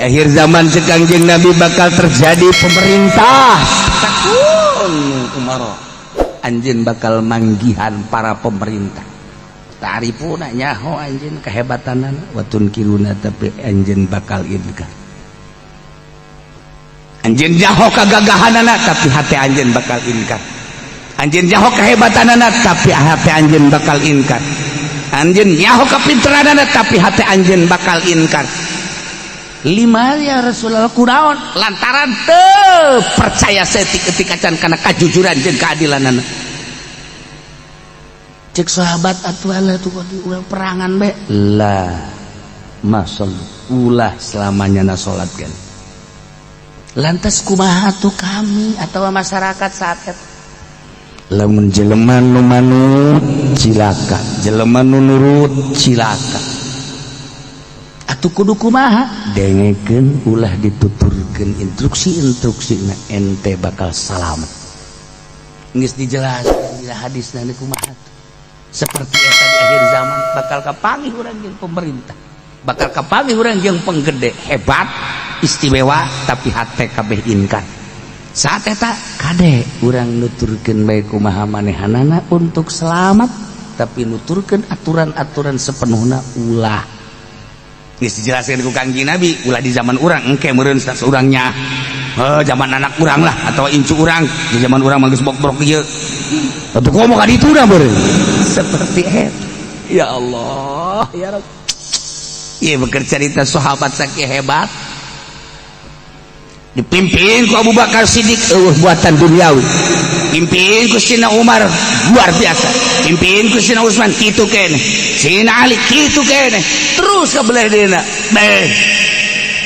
Akhir zaman, cek Kangjeng Nabi, bakal terjadi pemerintah takun umaro. Anjeun bakal manggihan para pemerintah. Ta'rifuna, nyaho anjeun kehebatanana, wa tunkiruna, tapi anjeun bakal inkar. Anjeun nyaho kagagahanana, tapi hati anjeun bakal inkar. Anjeun nyaho kehebatanana, tapi hati anjeun bakal inkar. Anjeun nyaho kapinteranana, tapi hati anjeun bakal inkar. Lima ya Rasulullah, kunaon? Lantaran teu percaya saeutik ketika can kana kajujuran jeung keadilanana. Cek sahabat, atuh lah tuh urang perangan be lah masal ulah selamanya na salat kan. Lantas kumaha tuh kami atau masyarakat saat itu? Lamun jelema nu manut cilaka, jelema nu nurut cilaka. Atuh kudu kumaha? Dengekeun, ulah dituturkeun instruksi-instruksi na, ente bakal salamet. Geus dijelaskeun dina hadisna kumaha tuh. Seperti eta di akhir zaman bakal kapanggih urang jeung pemerintah, bakal kapanggih urang jeung penggede hebat istimewa, tapi hate kabeh inkar. Saat eta kade urang nuturkeun bae kumaha manehanana untuk selamat, tapi nuturkeun aturan-aturan sepenuhna ulah. Geus dijelaskeun ku Kangjeng Nabi, ulah di zaman urang, engke meureun urangnya, heuh, zaman anak urang lah atau incu urang. Di zaman urang mah geus bok-brok ieu atuh, komo ka ditu dah meureun seperti eta. Ya Allah, ya Rabb. Ieu beker cerita sahabat sakieu hebat dipimpin ku Abu Bakar Siddiq, eueuh buatan duniawi. Pimpin ku Sina Umar, luar biasa. Pimpin ku Sina Utsman, kitu keneh. Sina Ali kitu keneh. Terus ke belah dieuna beh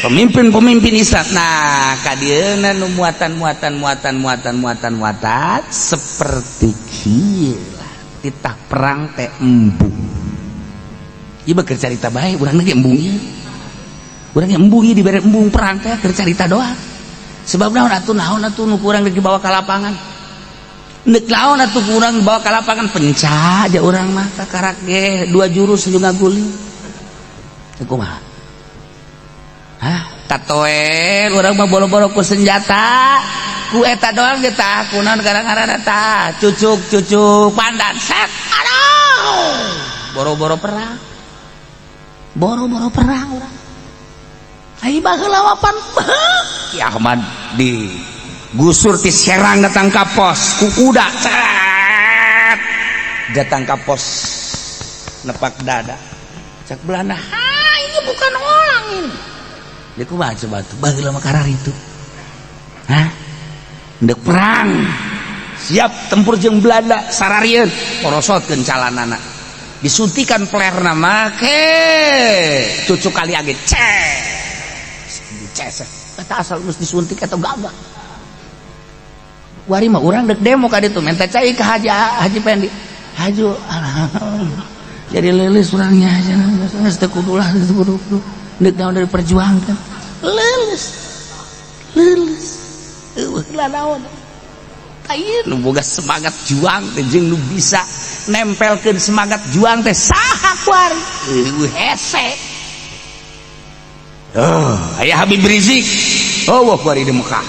pemimpin-pemimpin Islam. Nah, kadieuna nu muatan muatan muatan muatan muatan muatan seperti gila titah perang teh embung. Ieu mah cerita bae, urang ge embung ieu. Urang ge embung ieu, dibere embung perang teh keur carita doang. Sebab naon atuh, naon atuh nu kurang dibawa ka lapangan? Nek naon atuh kurang dibawa ka lapangan? Penca aja urang mah, kakarak ge dua jurus juga ngaguling. Kumaha? Hah, tatoel urang mah boro-boro ku senjata, ku eta doang ge tah, kunaon gara-gara tah, cucuk cucuk pandan set. Aduh, boro-boro perang. Boro-boro perang urang. Ai baheula mah pan Ki Ahmad di gusur ti Serang datang ka pos ku kuda, cet, datang ka pos, nepak dada. Cak Belanda, "Ha, ini bukan orang ini." Dia kumaha coba tuh baheula mah karar itu? Hah, ndek perang siap tempur jeung Belanda, sararieun porosotkeun calanana, disuntikan flarena make cucuk kali age, ces ces. Eta asal geus disuntik atau gagah. Wari mah urang dek demo ka ditu, minta cai ka Haji Haji Pendi. Haju jadi leuleus urangnya, geus teu kudu lah, teu kudu dek naon dari perjuangkan. Leuleus leuleus, eueuh lah naon. Tah, nu boga semangat juang teh jeung nu bisa nempelkeun semangat juang teh saha kuari? Eueuh, hese. Oh, aya Habib Rizik. Oh, wah, kuari di Mekah.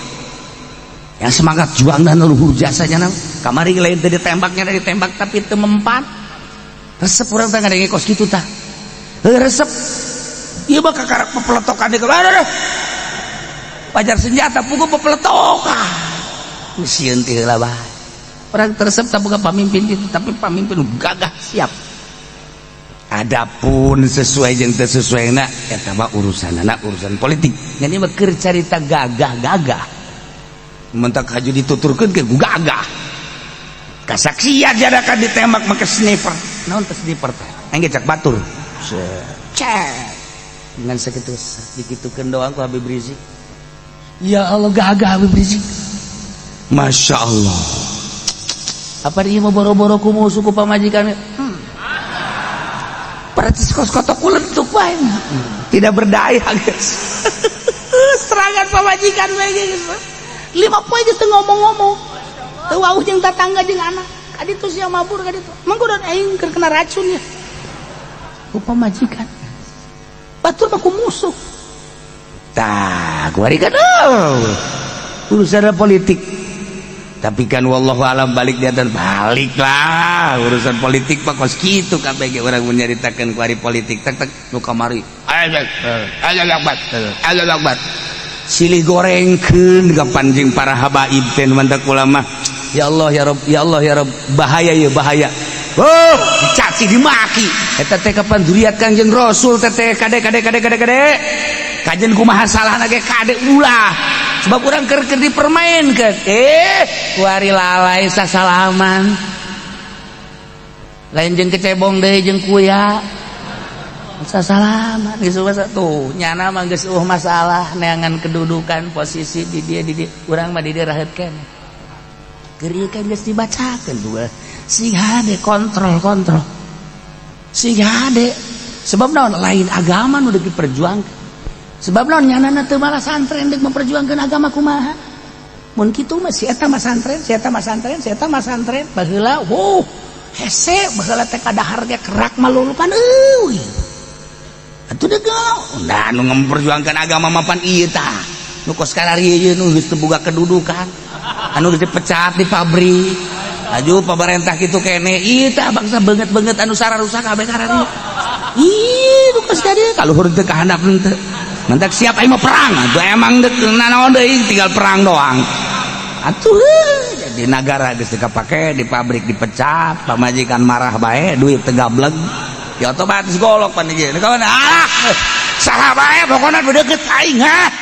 Yang semangat juang dan luhur jasanya nam. Kamari lain teh ditembaknya, dari ditembak tapi teu mempan. Resep urang teh ngadenge kos kitu tah. Heuh, resep. Ieu mah kakarak pepeletokan di aduh. Pajar senjata puguh pepeletokan. Sieun teh heula bae. Orang teresep tak boga pamimpin itu, tapi pamimpin gagah siap. Adapun sesuai jeung teu sesuai na eta mah urusan anak, urusan politik. Ngan ieu mah keur carita gagah-gagah. Mentak haju dituturkeun ke gagah. Kasaksian jadakan ditembak make sniper. Naon teh sniper teh? Aing ge cak batur. Cek. Dengan sakitu dikitukeun doang ku Habib Rizik. Ya Allah, gagah Habib Rizik. Masya Allah. Apa dia mau boro-boro ku musuh, ku pamajikan? Percis kos kotok kulentuk bae. Tidak berdaya, guys. Serangan pamajikan bae geus. 5 poe geus teu ngomong-ngomong. Teu wauh jeung tatangga jeung anak. Kaditu sia mabur kaditu. Mang kudu aing keur kena racun ya. Ku pamajikan. Batur mah ku musuh. Tah, kuari kan, oh, urusan politik. Tapi kan wallahu alam, balik di atas balik lah urusan politik, Pak. Kos kitu kabeh urang menyaritakeun kuari politik, tek tek nu kamari, ayo akbar, ayo akbar, silih gorengkeun kapan jeung para habaib teh. Mantak ulama, ya Allah, ya Rob, ya Allah, ya Rob, bahaya ya, bahaya. Oh, dicaci dimaki eta teh. Kapan zuriat Kanjeng Rasul teh? Kade, kade, kade, kade, kade, kajen kumaha salahna ge, kade, ulah, sebab urang keur keur dipermainkeun. Eh, kuari lalai sasalaman, lain jeung kecebong deui, jeung kuya sasalaman geus tuh. Nyana mah geus masalah neangan kedudukan posisi di dia, di dia. Urang mah di dia raheut keneh. Keur ieu kan geus dibacakeun tuh, sing hade kontrol, kontrol sing hade. Sebab naon? Lain agama nu diperjuangkan. Sebab naon? Nyanana teu malah santren deuk memperjuangkan agama kumaha. Mun kitu mah si eta mah santren, si eta mah santren, si eta mah santren baheula. Wow, hese baheula teh, kadahar ge kerak malulukan euy. Atuh deuk nah nu memperjuangkan agama mapan ieu tah, nu kos kararieu ieu, nu geus teu boga kedudukan, anu geus dipecat di pabrik aju pemerintah kitu kene. Ieu tah bangsa beungeut-beungeut anu sararusak kabeh kararieu. Ih, nu kos ka dieu kaluhur teu kahandap teu. Mantak siap aing mah perang atuh, emang deuk nanaon deui, tinggal perang doang atuh. Jadi nagara geus teu kapake, di pabrik dipecat, pamajikan marah bae, duit teu gableg, ya otomatis golok pan ieu kawan. Ah, saha bae pokona nu deukeut aing, ha.